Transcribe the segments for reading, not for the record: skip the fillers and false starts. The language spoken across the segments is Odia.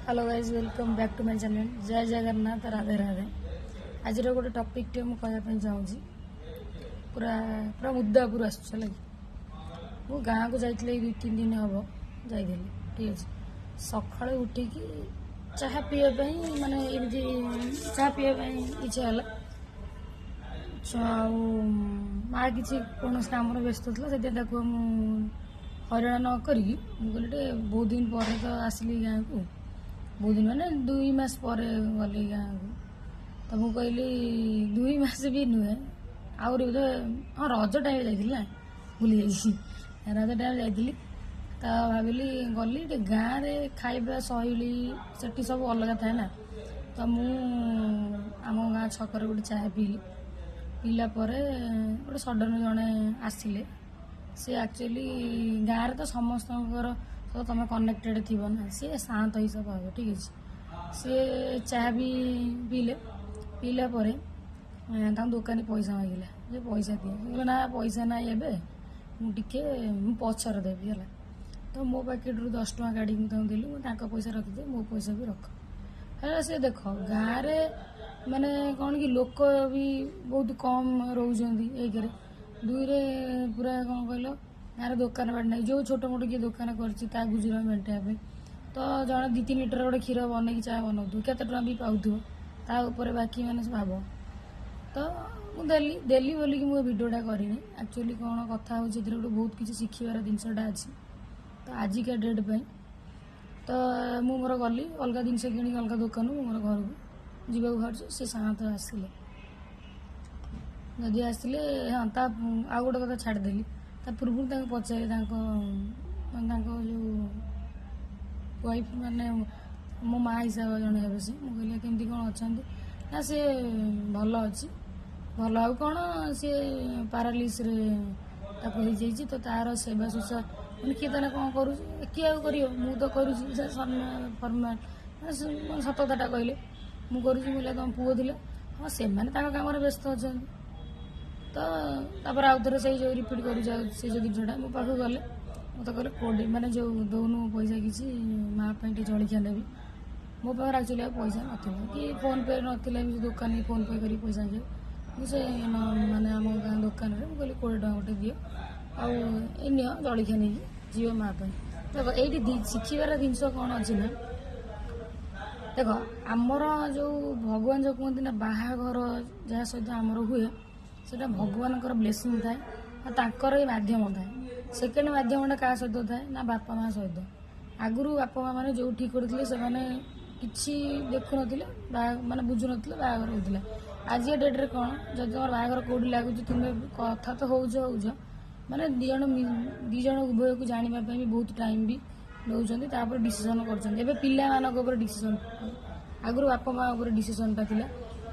Hello guys, welcome back to my channel. Jay Jagannath, Radhe Radhe. ଆଜିର ଗୋଟେ ଟପିକ୍ଟେ ମୁଁ କହିବା ପାଇଁ ଚାହୁଁଛି। ପୁରା ପୁରା ମୁଦ୍ଦା ଉପରୁ ଆସୁଛି, ହେଲା କି? ମୁଁ ଗାଁକୁ ଯାଇଥିଲି, ଏଇ 2-3 ଦିନ ହେବ ଯାଇଥିଲି, ଠିକ୍ ଅଛି। ସକାଳୁ ଉଠିକି ଚାହା ପିଇବା ପାଇଁ, ମାନେ ଏମିତି ଚାହା ପିଇବା ପାଇଁ ଇଚ୍ଛା ହେଲା। ଆଉ ମା କିଛି କୌଣସି କାମରେ ବ୍ୟସ୍ତ ଥିଲା, ସେଥିପାଇଁ ତାକୁ ମୁଁ ହଇରାଣ ନ କରିକି ମୁଁ କହିଲି ଟିକେ ବହୁତ ଦିନ ପରେ ତ ଆସିଲି ଗାଁକୁ, ବହୁତ ଦିନ ମାନେ 2 ମାସ ପରେ ଗଲି ଗାଁକୁ। ତ ମୁଁ କହିଲି, 2 ମାସ ବି ନୁହେଁ, ଆହୁରି ବୋଧେ, ହଁ, ରଜ ଟାଇମ୍ରେ ଯାଇଥିଲି ନା, ଭୁଲି ଯାଇଛି। ରଜ ଟାଇମ୍ରେ ଯାଇଥିଲି। ତ ଭାବିଲି ଗଲି ଟିକେ ଗାଁରେ ଖାଇବା ଶୈଳୀ ସେଠି ସବୁ ଅଲଗା ଥାଏ ନା। ତ ମୁଁ ଆମ ଗାଁ ଛକରେ ଗୋଟେ ଚାହା ପିଇଲି। ପିଇଲା ପରେ ଗୋଟେ ସଡ଼ନ୍ ଜଣେ ଆସିଲେ। ସେ ଆକ୍ଚୁଆଲି ଗାଁରେ ତ ସମସ୍ତଙ୍କର ସହ ତମେ କନେକ୍ଟେଡ଼ ଥିବ ନା, ସିଏ ସାଆନ୍ତ ହିସାବ ହେବ, ଠିକ୍ ଅଛି। ସିଏ ଚାହା ବି ପିଇଲେ। ପିଇଲା ପରେ ତାଙ୍କ ଦୋକାନୀ ପଇସା ମାଗିଲା ଯେ ପଇସା ଦିଅ। ସେ କହିଲେ, ନା, ପଇସା ନାହିଁ ଏବେ, ମୁଁ ଟିକେ ମୁଁ ପଛରେ ଦେବି, ହେଲା। ତ ମୋ ପ୍ୟାକେଟରୁ 10 ଟଙ୍କା କାଢ଼ିକି ମୁଁ ତାଙ୍କୁ ଦେଲି। ମୁଁ ତାଙ୍କ ପଇସା ରଖିଦିଏ, ମୋ ପଇସା ବି ରଖ, ହେଲା। ସେ ଦେଖ, ଗାଁରେ ମାନେ କ'ଣ କି ଲୋକ ବି ବହୁତ କମ୍ ରହୁଛନ୍ତି ଏକରେ, ଦୁଇରେ ପୁରା କ'ଣ କହିଲ, ଗାଁରେ ଦୋକାନ ବାଡ଼ି ନାହିଁ। ଯେଉଁ ଛୋଟ ମୋଟ କିଏ ଦୋକାନ କରିଛି ତା ଗୁଜୁରାଣ ମେଣ୍ଟାଇବା ପାଇଁ ତ ଜଣେ 2-3 ଲିଟର ଗୋଟେ କ୍ଷୀର ବନେଇକି ଚା ବନଉଥିବ, କେତେ ଟଙ୍କା ବି ପାଉଥିବ, ତା ଉପରେ ବାକି ମାନେ ଭାବ। ତ ମୁଁ ଦେଲି। ଦେଲି ବୋଲିକି ମୁଁ ଏ ଭିଡ଼ିଓଟା କରିନି। ଆକ୍ଚୁଆଲି କ'ଣ କଥା ହେଉଛି, ଏଥିରେ ଗୋଟେ ବହୁତ କିଛି ଶିଖିବାର ଜିନିଷଟା ଅଛି ତ ଆଜିକା ଡେଟ୍ ପାଇଁ। ତ ମୁଁ ମୋର ଗଲି ଅଲଗା ଜିନିଷ କିଣିକି ଅଲଗା ଦୋକାନରୁ, ମୁଁ ମୋର ଘରକୁ ଯିବାକୁ ବାହାରୁଛି, ସେ ସାଆନ୍ତ ଆସିଲେ। ଯଦି ଆସିଲେ, ହଁ, ତା ଆଉ ଗୋଟେ କଥା ଛାଡ଼ିଦେଲି। ତା ପୂର୍ବରୁ ତାଙ୍କୁ ପଚାରି ତାଙ୍କ ମାନେ ତାଙ୍କ ଯେଉଁ ୱାଇଫ୍, ମାନେ ମୋ ମା ହିସାବ ଜଣେ ହେବେ ସେ, ମୁଁ କହିଲି କେମିତି କ'ଣ ଅଛନ୍ତି? ନା, ସେ ଭଲ ଅଛି। ଭଲ ଆଉ କ'ଣ, ସିଏ ପାରାଲିସିସ୍ରେ ତାକୁ ହେଇଯାଇଛି। ତ ତାର ସେବା ଶୁଶ୍ରୂଷା ମାନେ କିଏ ତାହେଲେ କ'ଣ କରୁଛି? କିଏ ଆଉ କରିବ, ମୁଁ ତ କରୁଛି। ସେ ଫର୍ମାଲ ମାନେ ସତ କଥାଟା କହିଲେ, ମୁଁ କରୁଛି। ମୁଁ କହିଲି, ତମ ପୁଅ ଥିଲେ? ହଁ, ସେମାନେ ତାଙ୍କ କାମରେ ବ୍ୟସ୍ତ ଅଛନ୍ତି। ତ ତାପରେ ଆଉ ଥରେ ସେଇ ଯେଉଁ ରିପିଟ୍ କରୁଛି ଆଉ ସେଇ ଯେଉଁ ଜିନିଷଟା, ମୋ ପାଖକୁ ଗଲେ, ମୋତେ କହିଲେ, କୋଡ଼ି ମାନେ ଯେଉଁ ଦଉନୁ ପଇସା କିଛି, ମା ପାଇଁ ଟିକେ ଜଳଖିଆ ନେବି। ମୋ ପାଖରେ ଆକ୍ଚୁଆଲି ଆଉ ପଇସା ନଥିଲା କି ଫୋନ୍ ପେ ନଥିଲା ବି, ଦୋକାନୀ ଫୋନ୍ ପେ କରିକି ପଇସା ଆଣିବ। ମୁଁ ସେ ମାନେ ଆମ ଗାଁ ଦୋକାନରେ ମୁଁ କହିଲି, 20 ଟଙ୍କା ଗୋଟେ ଦିଅ ଆଉ ଏ ନିଅ, ଜଳଖିଆ ନେଇକି ଯିବ ମା ପାଇଁ। ଦେଖ, ଏଇଠି ଶିଖିବାର ଜିନିଷ କ'ଣ ଅଛି ନା, ଦେଖ, ଆମର ଯେଉଁ ଭଗବାନ ଯେଉଁ କୁହନ୍ତି ନା, ବାହାଘର ଯାହା ସହିତ ଆମର ହୁଏ, ସେଇଟା ଭଗବାନଙ୍କର ବ୍ଲେସିଂ ଥାଏ ଆଉ ତାଙ୍କର ହିଁ ମାଧ୍ୟମ ଥାଏ। ସେକେଣ୍ଡ ମାଧ୍ୟମଟା କାହା ସହିତ ଥାଏ ନା, ବାପା ମା ସହିତ। ଆଗରୁ ବାପା ମା ମାନେ ଯେଉଁ ଠିକ୍ କରୁଥିଲେ, ସେମାନେ କିଛି ଦେଖୁନଥିଲେ, ବାହା ମାନେ ବୁଝୁନଥିଲେ, ବାହାଘର ହେଉଥିଲା। ଆଜିକା ଡେଟ୍ରେ କ'ଣ, ଯଦି ତୁମର ବାହାଘର କେଉଁଠି ଲାଗୁଛି, ତୁମେ କଥା ତ ହଉଛ ହଉଛ, ମାନେ 2 ଜଣ 2 ଜଣ ଉଭୟକୁ ଜାଣିବା ପାଇଁ ବି ବହୁତ ଟାଇମ୍ ବି ନେଉଛନ୍ତି, ତାପରେ ଡିସିସନ୍ କରୁଛନ୍ତି। ଏବେ ପିଲାମାନଙ୍କ ଉପରେ ଡିସିସନ୍, ଆଗରୁ ବାପା ମା ଉପରେ ଡିସିସନ୍ଟା ଥିଲା।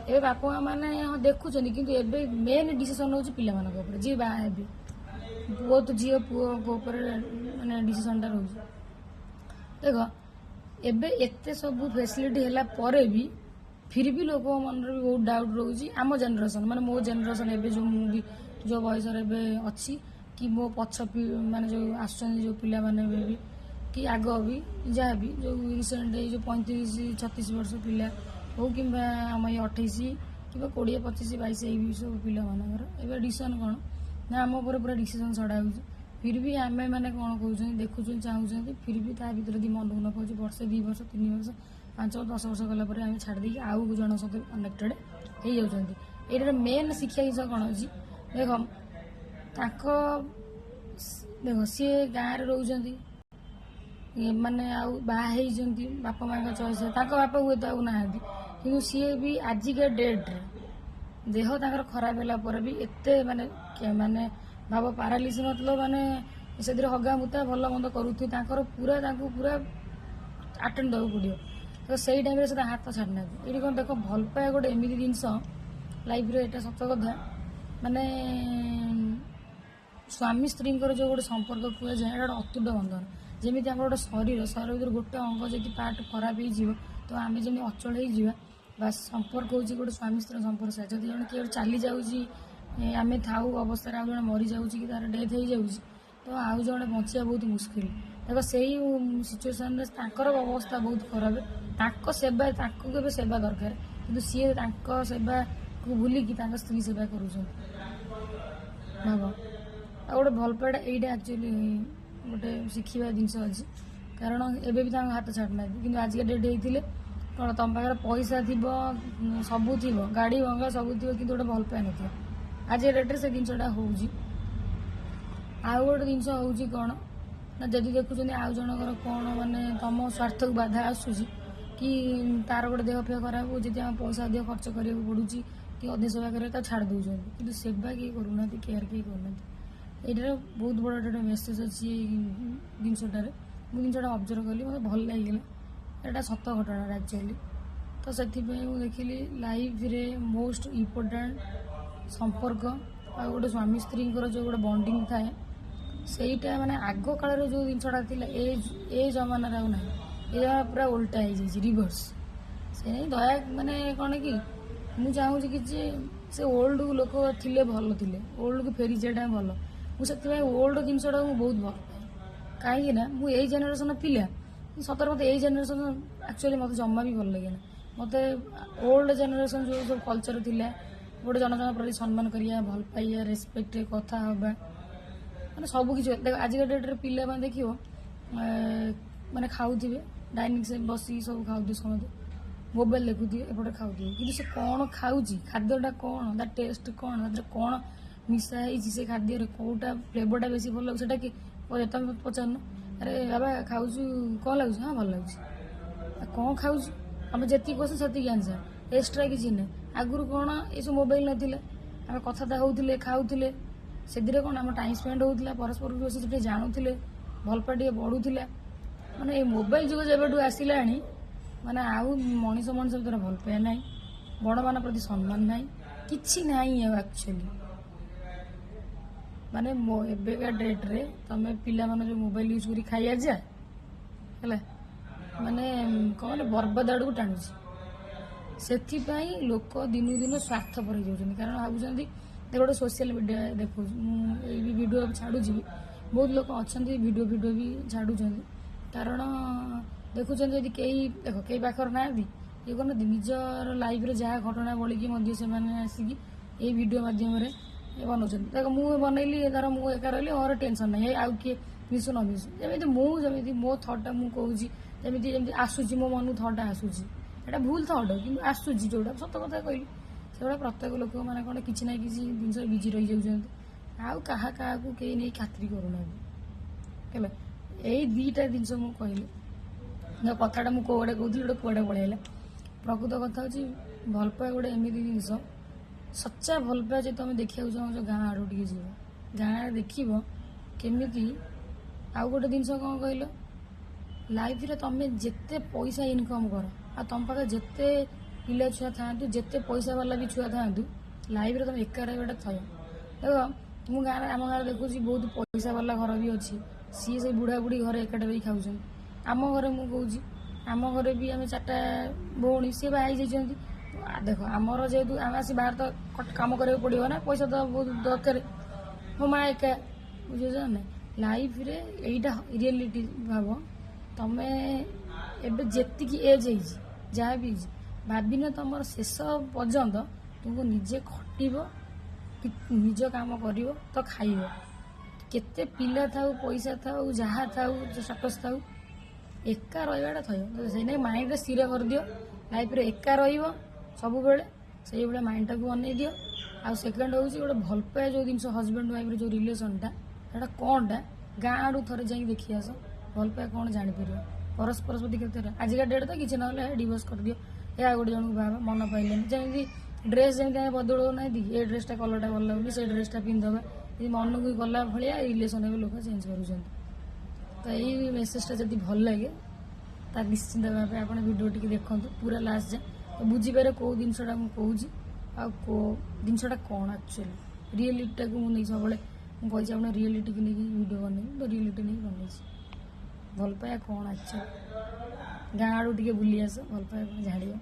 ଏବେ ବାପା ମା ମାନେ ହଁ ଦେଖୁଛନ୍ତି, କିନ୍ତୁ ଏବେ ମେନ୍ ଡିସିସନ୍ ହେଉଛି ପିଲାମାନଙ୍କ ଉପରେ। ଯିଏ ବାହା ହେବେ, ବହୁତ ଝିଅ ପୁଅଙ୍କ ଉପରେ ମାନେ ଡିସିସନ୍ଟା ରହୁଛି। ଦେଖ, ଏବେ ଏତେ ସବୁ ଫେସିଲିଟି ହେଲା ପରେ ବି ଫିର୍ ବି ଲୋକଙ୍କ ମନରେ ବି ବହୁତ ଡାଉଟ୍ ରହୁଛି। ଆମ ଜେନେରେସନ୍, ମାନେ ମୋ ଜେନେରେସନ୍, ଏବେ ଯେଉଁ ମୁଁ ବି ଯେଉଁ ବୟସରେ ଏବେ ଅଛି କି ମୋ ପଛ ମାନେ ଯେଉଁ ଆସୁଛନ୍ତି ଯେଉଁ ପିଲାମାନେ ଏବେ ବି କି ଆଗ ବି ଯାହା ବି ଯେଉଁ ରିସେଣ୍ଟ ଏଇ ଯେଉଁ 35-36 ବର୍ଷ ପିଲା ହଉ କିମ୍ବା ଆମ ଏଇ 28 କିମ୍ବା 20, 25, 22, ଏଇ ବି ସବୁ ପିଲାମାନଙ୍କର ଏବେ ଡିସିସନ୍ କ'ଣ ନା, ଆମ ଉପରେ ପୁରା ଡିସିସନ୍ ଛଡ଼ା ହେଉଛି। ଫିର୍ ବି ଆମେ ମାନେ କ'ଣ କହୁଛନ୍ତି, ଦେଖୁଛନ୍ତି, ଚାହୁଁଛନ୍ତି, ଫିର୍ ବି ତା ଭିତରେ ଯଦି ମନକୁ ନ ପାଉଛି, ବର୍ଷେ, 2 ବର୍ଷ, 3 ବର୍ଷ, 5, 10 ବର୍ଷ ଗଲା ପରେ ଆମେ ଛାଡ଼ି ଦେଇକି ଆଉ ଜଣଙ୍କ ସହିତ କନେକ୍ଟେଡ଼ ହେଇଯାଉଛନ୍ତି। ଏଇଟାର ମେନ୍ ଶିକ୍ଷା ଜିନିଷ କ'ଣ ଅଛି? ଦେଖ, ତାଙ୍କ ଦେଖ, ସିଏ ଗାଁରେ ରହୁଛନ୍ତି, ମାନେ ଆଉ ବାହା ହେଇଛନ୍ତି ବାପା ମାଙ୍କ ଚଏସ୍, ତାଙ୍କ ବାପା ହୁଏତ ଆଉ ନାହାନ୍ତି, କିନ୍ତୁ ସିଏ ବି ଆଜିକା ଡେଟ୍ରେ ଦେହ ତାଙ୍କର ଖରାପ ହେଲା ପରେ ବି ଏତେ ମାନେ ମାନେ ଭାବ, ପାରାଲିସିସ୍ ମତଲବ ମାନେ ସେଥିରେ ହଗା ମୁତା ଭଲ ମନ୍ଦ କରୁଥିବେ, ତାଙ୍କର ପୁରା ତାଙ୍କୁ ପୁରା ଆଟେଣ୍ଡ ଦେବାକୁ ପଡ଼ିବ। ତ ସେଇ ଟାଇମ୍ରେ ସେ ତା ହାତ ଛାଡ଼ିନାହାନ୍ତି। ଏଇଠି କ'ଣ ଦେଖ, ଭଲ ପାଇବା ଗୋଟେ ଏମିତି ଜିନିଷ ଲାଇଫ୍ରେ, ଏଇଟା ସତ କଥା। ମାନେ ସ୍ୱାମୀ ସ୍ତ୍ରୀଙ୍କର ଯେଉଁ ଗୋଟେ ସମ୍ପର୍କ କୁହାଯାଏ, ଏଇଟା ଗୋଟେ ଅତୁଟ ବନ୍ଧନ। ଯେମିତି ଆମର ଗୋଟେ ଶରୀର, ଶରୀର ଭିତରେ ଗୋଟେ ଅଙ୍ଗ ଯଦି ପାର୍ଟ ଖରାପ ହେଇଯିବ ତ ଆମେ ଯେମିତି ଅଚଳ ହେଇଯିବା, ବାସ୍ ସମ୍ପର୍କ ହେଉଛି ଗୋଟେ ସ୍ୱାମୀ ସ୍ତ୍ରୀ ସମ୍ପର୍କ ସେୟା। ଯଦି ଜଣେ କିଏ ଗୋଟେ ଚାଲି ଯାଉଛି, ଆମେ ଥାଉ ଅବସ୍ଥାରେ, ଆଉ ଜଣେ ମରିଯାଉଛି କି ତାର ଡେଥ୍ ହେଇଯାଉଛି, ତ ଆଉ ଜଣେ ବଞ୍ଚିବା ବହୁତ ମୁସ୍କିଲ। ଦେଖ, ସେଇ ସିଚୁଏସନରେ ତାଙ୍କର ଅବସ୍ଥା ବହୁତ ଖରାପ, ତାଙ୍କ ସେବା, ତାଙ୍କୁ ଏବେ ସେବା ଦରକାର, କିନ୍ତୁ ସିଏ ତାଙ୍କ ସେବାକୁ ଭୁଲିକି ତାଙ୍କ ସ୍ତ୍ରୀ ସେବା କରୁଛନ୍ତି। ଭାବ, ଆଉ ଗୋଟେ ଭଲ ପାଇବାଟା ଏଇଟା ଆକ୍ଚୁଆଲି ଗୋଟେ ଶିଖିବା ଜିନିଷ ଅଛି। କାରଣ ଏବେ ବି ତାଙ୍କ ହାତ ଛାଡ଼ୁନାହାନ୍ତି। କିନ୍ତୁ ଆଜିକା ଡେଟ୍ ହେଇଥିଲେ କ'ଣ, ତମ ପାଖରେ ପଇସା ଥିବ, ସବୁ ଥିବ, ଗାଡ଼ି ବଙ୍ଗଳା ସବୁ ଥିବ, କିନ୍ତୁ ଗୋଟେ ଭଲ ପାଇବା ନଥିବ। ଆଜିକା ଡେଟ୍ରେ ସେ ଜିନିଷଟା ହେଉଛି। ଆଉ ଗୋଟେ ଜିନିଷ ହେଉଛି କ'ଣ ନା, ଯଦି ଦେଖୁଛନ୍ତି ଆଉ ଜଣଙ୍କର କ'ଣ ମାନେ ତମ ସ୍ୱାର୍ଥକୁ ବାଧା ଆସୁଛି କି ତାର ଗୋଟେ ଦେହ ଫେହ ଖରାପ ହେଉଛି, ଯଦି ଆମ ପଇସା ଅଧିକ ଖର୍ଚ୍ଚ କରିବାକୁ ପଡ଼ୁଛି କି ଅଧିକ ସେବା କରିବାକୁ, ତାକୁ ଛାଡ଼ି ଦେଉଛନ୍ତି, କିନ୍ତୁ ସେବା କେହି କରୁନାହାନ୍ତି, କେୟାର କେହି କରୁନାହାନ୍ତି। ଏଇଟାର ବହୁତ ବଡ଼ ଗୋଟେ ମେସେଜ ଅଛି ଏଇ ଜିନିଷଟାରେ। ମୁଁ ଜିନିଷଟା ଅବଜର୍ଭ କଲି, ମୋତେ ଭଲ ଲାଗିଲା। ଏଇଟା ସତ ଘଟଣାଟା ଆକ୍ଚୁଆଲି। ତ ସେଥିପାଇଁ ମୁଁ ଦେଖିଲି ଲାଇଫରେ ମୋଷ୍ଟ ଇମ୍ପୋର୍ଟାଣ୍ଟ ସମ୍ପର୍କ ଆଉ ଗୋଟେ ସ୍ୱାମୀ ସ୍ତ୍ରୀଙ୍କର ଯେଉଁ ଗୋଟେ ବଣ୍ଡିଙ୍ଗ ଥାଏ, ସେଇଟା ମାନେ ଆଗ କାଳରେ ଯେଉଁ ଜିନିଷଟା ଥିଲା, ଏ ଜମାନାରେ ଆଉ ନାହିଁ। ଏ ଜମାନା ପୁରା ଓଲଟା ହେଇଯାଇଛି, ରିଭର୍ସ। ସେ ଦୟା ମାନେ କ'ଣ କି, ମୁଁ ଚାହୁଁଛି କି ଯେ ସେ ଓଲ୍ଡ ଲୋକ ଥିଲେ ଭଲ ଥିଲେ, ଓଲ୍ଡକୁ ଫେରିଯିବାଟା ଭଲ। ମୁଁ ସେଥିପାଇଁ ଓଲ୍ଡ ଜିନିଷଟାକୁ ମୁଁ ବହୁତ ଭଲ ପାଏ। କାହିଁକି ନା ମୁଁ ଏଇ ଜେନେରେସନ୍ ପିଲା, ସତରେ ମୋତେ ଏଇ ଜେନେରେସନ୍ ଆକ୍ଚୁଆଲି ମୋତେ ଜମା ବି ଭଲ ଲାଗେନା। ମୋତେ ଓଲ୍ଡ ଜେନେରେସନ୍ ଯେଉଁ ସବୁ କଲଚର୍ ଥିଲା, ଗୋଟେ ଜଣ ଜଣ ପ୍ରତି ସମ୍ମାନ କରିବା, ଭଲ ପାଇବା, ରେସପେକ୍ଟରେ କଥା ହେବା, ମାନେ ସବୁ କିଛି। ଦେଖ, ଆଜିକା ଡେଟ୍ରେ ପିଲାମାନେ ଦେଖିବ, ମାନେ ଖାଉଥିବେ, ଡାଇନିଂ ସେ ବସିକି ସବୁ ଖାଉଥିବେ, ସମସ୍ତେ ମୋବାଇଲ ଦେଖୁଥିବେ, ଏପଟେ ଖାଉଥିବେ, କିନ୍ତୁ ସେ କ'ଣ ଖାଉଛି, ଖାଦ୍ୟଟା କ'ଣ, ତା ଟେଷ୍ଟ କ'ଣ, ତା ଦେହରେ କ'ଣ ମିଶା ହେଇଛି, ସେ ଖାଦ୍ୟରେ କେଉଁଟା ଫ୍ଲେଭରଟା ବେଶୀ ଭଲ ଲାଗୁଛି, ସେଟା କି ତମେ ପଚାରୁନ। ଆରେ ବାବା, ଖାଉଛୁ, କ'ଣ ଲାଗୁଛି? ହଁ, ଭଲ ଲାଗୁଛି। ଆଉ କ'ଣ ଖାଉଛୁ? ଆମେ ଯେତିକି କ୍ୱେଶ୍ଚନ୍ ସେତିକି ଆନ୍ସର୍, ଏକ୍ସଟ୍ରା କିଛି ନାହିଁ। ଆଗରୁ କ'ଣ ଏସବୁ ମୋବାଇଲ ନଥିଲା, ଆମେ କଥାବାର୍ତ୍ତା ହେଉଥିଲେ, ଖାଉଥିଲେ, ସେଥିରେ କ'ଣ ଆମ ଟାଇମ୍ ସ୍ପେଣ୍ଡ ହେଉଥିଲା, ପରସ୍ପରକୁ ବେଶୀ ଟିକେ ଜାଣୁଥିଲେ, ଭଲ ପାଇବା ଟିକେ ବଢ଼ୁଥିଲା। ମାନେ ଏଇ ମୋବାଇଲ ଯୁଗ ଯେବେଠୁ ଆସିଲାଣି, ମାନେ ଆଉ ମଣିଷ ମଣିଷ ଭିତରେ ଭଲ ପାଇବା ନାହିଁ, ବଡ଼ମାନଙ୍କ ପ୍ରତି ସମ୍ମାନ ନାହିଁ, କିଛି ନାହିଁ ଆଉ ଆକ୍ଚୁଆଲି। ମାନେ ମୋ ଏବେକା ଡେଟ୍ରେ ତମେ ପିଲାମାନେ ଯେଉଁ ମୋବାଇଲ ୟୁଜ୍ କରି ଖାଇବା ଯା ହେଲା, ମାନେ କ'ଣ କହିଲେ, ବର୍ବାଦ ଆଡ଼କୁ ଟାଣୁଛି। ସେଥିପାଇଁ ଲୋକ ଦିନକୁ ଦିନ ସ୍ୱାର୍ଥପର ହେଇଯାଉଛନ୍ତି। କାରଣ ଭାବୁଛନ୍ତି, ଦେଖ, ଗୋଟେ ସୋସିଆଲ ମିଡ଼ିଆ ଦେଖୁଛି ମୁଁ, ଏଇ ବି ଭିଡ଼ିଓ ଛାଡ଼ୁଛି ବି, ବହୁତ ଲୋକ ଅଛନ୍ତି ଭିଡ଼ିଓ ଫିଡ଼ିଓ ବି ଛାଡ଼ୁଛନ୍ତି। କାରଣ ଦେଖୁଛନ୍ତି, ଯଦି କେହି, ଦେଖ, କେହି ପାଖରେ ନାହାନ୍ତି, ଇଏ କରୁନାହାନ୍ତି, ନିଜର ଲାଇଫରେ ଯାହା ଘଟଣା ବଳିକି ମଧ୍ୟ ସେମାନେ ଆସିକି ଏଇ ଭିଡ଼ିଓ ମାଧ୍ୟମରେ ବନଉଛନ୍ତି। ଦେଖ, ମୁଁ ବନେଇଲି, ଧର ମୁଁ ଏକା ରହିଲି, ମୋର ଟେନସନ୍ ନାହିଁ, ଆଉ କିଏ ମିଶୁ ନ ମିଶୁ। ଯେମିତି ମୁଁ ଯେମିତି ମୋ ଥଟ୍ଟା ମୁଁ କହୁଛି, ଯେମିତି ଯେମିତି ଆସୁଛି ମୋ ମନକୁ ଥଟ୍ଟା ଆସୁଛି, ଏଇଟା ଭୁଲ ଥଟ୍ କିନ୍ତୁ ଆସୁଛି, ଯୋଉଟା ସତ କଥା କହିଲି। ସେଗୁଡ଼ା ପ୍ରତ୍ୟେକ ଲୋକ ମାନେ କ'ଣ କିଛି ନା କିଛି ଜିନିଷ ବିଜି ରହିଯାଉଛନ୍ତି, ଆଉ କାହା କାହାକୁ କେହି ନେଇ ଖାତିରି କରୁନାହାନ୍ତି। ହେଲା, ଏଇ ଦୁଇଟା ଜିନିଷ ମୁଁ କହିଲି। କଥାଟା ମୁଁ କୋଉଆଡ଼େ କହୁଥିଲି, ଗୋଟେ କୁଆଡ଼େ ପଳେଇଲା। ପ୍ରକୃତ କଥା ହେଉଛି, ଭଲ ପାଇବା ଗୋଟେ ଏମିତି ଜିନିଷ, ସଚ୍ଚା ଭଲ ପାଇବା ଯଦି ତମେ ଦେଖିବାକୁ ଚାହୁଁଛ, ଗାଁ ଆଡ଼କୁ ଟିକେ ଯିବ, ଗାଁରେ ଦେଖିବ କେମିତି। ଆଉ ଗୋଟେ ଜିନିଷ କ'ଣ କହିଲ, ଲାଇଫରେ ତମେ ଯେତେ ପଇସା ଇନକମ୍ କର ଆଉ ତମ ପାଖରେ ଯେତେ ପିଲା ଛୁଆ ଥାଆନ୍ତୁ, ଯେତେ ପଇସା ବାଲା ବି ଛୁଆ ଥାଆନ୍ତୁ, ଲାଇଫରେ ତମେ ଏକା ରହିବାଟା ଥୟ। ଦେଖ, ମୁଁ ଗାଁରେ, ଆମ ଗାଁରେ ଦେଖୁଛି, ବହୁତ ପଇସା ବାଲା ଘର ବି ଅଛି, ସିଏ ସେଇ ବୁଢ଼ା ବୁଢ଼ୀ ଘରେ ଏକାଠି ରହି ଖାଉଛନ୍ତି। ଆମ ଘରେ ମୁଁ କହୁଛି, ଆମ ଘରେ ବି ଆମେ ଚାରିଟା ଭଉଣୀ, ସିଏ ବାହା ହେଇଯାଇଛନ୍ତି। ଦେଖ, ଆମର ଯେହେତୁ ଆମେ ଆସି ବାହାରେ ତ କାମ କରିବାକୁ ପଡ଼ିବ ନା, ପଇସା ତ ବହୁତ ଦରକାର। ମୋ ମା ଏକା, ବୁଝୁଛ ନା? ଲାଇଫରେ ଏଇଟା ରିଏଲିଟି ଭାବ। ତମେ ଏବେ ଯେତିକି ଏଜ୍ ହେଇଛି, ଯାହା ବି ହେଇଛି, ଭାବିନ ତମର ଶେଷ ପର୍ଯ୍ୟନ୍ତ ତୁମକୁ ନିଜେ ଖଟିବ କି ନିଜ କାମ କରିବ ତ ଖାଇବ। କେତେ ପିଲା ଥାଉ, ପଇସା ଥାଉ, ଯାହା ଥାଉ, ଷ୍ଟାଟସ୍ ଥାଉ, ଏକା ରହିବାଟା ଥୟ। ତ ସେଇ ନାଇଁ ମାଇଣ୍ଡରେ ସ୍ଥିର କରିଦିଅ, ଲାଇଫରେ ଏକା ରହିବ ସବୁବେଳେ, ସେଇଭଳିଆ ମାଇଣ୍ଡଟାକୁ ବନେଇ ଦିଅ। ଆଉ ସେକେଣ୍ଡ ହେଉଛି, ଗୋଟେ ଭଲ ପାଇବା ଯେଉଁ ଜିନିଷ, ହଜବେଣ୍ଡ ୱାଇଫର ଯେଉଁ ରିଲେସନଟା, ସେଇଟା କ'ଣଟା, ଗାଁ ଆଡ଼ୁ ଥରେ ଯାଇକି ଦେଖି ଆସ, ଭଲ ପାଇବା କ'ଣ ଜାଣିପାରିବ, ପରସ୍ପର ପ୍ରତି କେତେ। ଆଜିକା ଡେଟ୍ ତ କିଛି ନହେଲେ ଡିଭୋର୍ସ କରିଦିଅ, ଏ ଆଉ ଗୋଟେ ଜଣକୁ ବାହା, ମନ ପାଇଲେନି। ଯେମିତି ଡ୍ରେସ୍ ଯେମିତି ଆମେ ବଦଳଉନାହାନ୍ତି, ଏ ଡ୍ରେସଟା କଲରଟା ଭଲ ଲାଗୁନି, ସେ ଡ୍ରେସଟା ପିନ୍ଧିଦେବା, ଏ ମନକୁ ଗଲା ଭଳିଆ ରିଲେସନ୍ ଏବେ ଲୋକ ଚେଞ୍ଜ କରୁଛନ୍ତି। ତ ଏଇ ମେସେଜଟା ଯଦି ଭଲ ଲାଗେ, ତା ନିଶ୍ଚିନ୍ତ ଭାବେ ଆପଣ ଭିଡ଼ିଓ ଟିକେ ଦେଖନ୍ତୁ ପୁରା ଲାଷ୍ଟ ଯାଏ, ତ ବୁଝିପାରିବେ କେଉଁ ଜିନିଷଟା ମୁଁ କହୁଛି ଆଉ କେଉଁ ଜିନିଷଟା କ'ଣ ଆକ୍ଚୁଆଲି। ରିଏଲିଟିଟାକୁ ମୁଁ ନେଇ ସବୁବେଳେ ମୁଁ କହିଛି, ଆପଣ ରିଏଲିଟିକୁ ନେଇକି ଭିଡ଼ିଓ ବନେଇବି, ତ ରିଏଲିଟି ନେଇକି ବନେଇଛି। ଭଲ ପାଇବା କ'ଣ ଆକ୍ଚୁଆଲି, ଗାଁ ଆଡ଼ୁ ଟିକେ ବୁଲି ଆସ, ଭଲ ପାଇବା କ'ଣ ଜାଣିବ।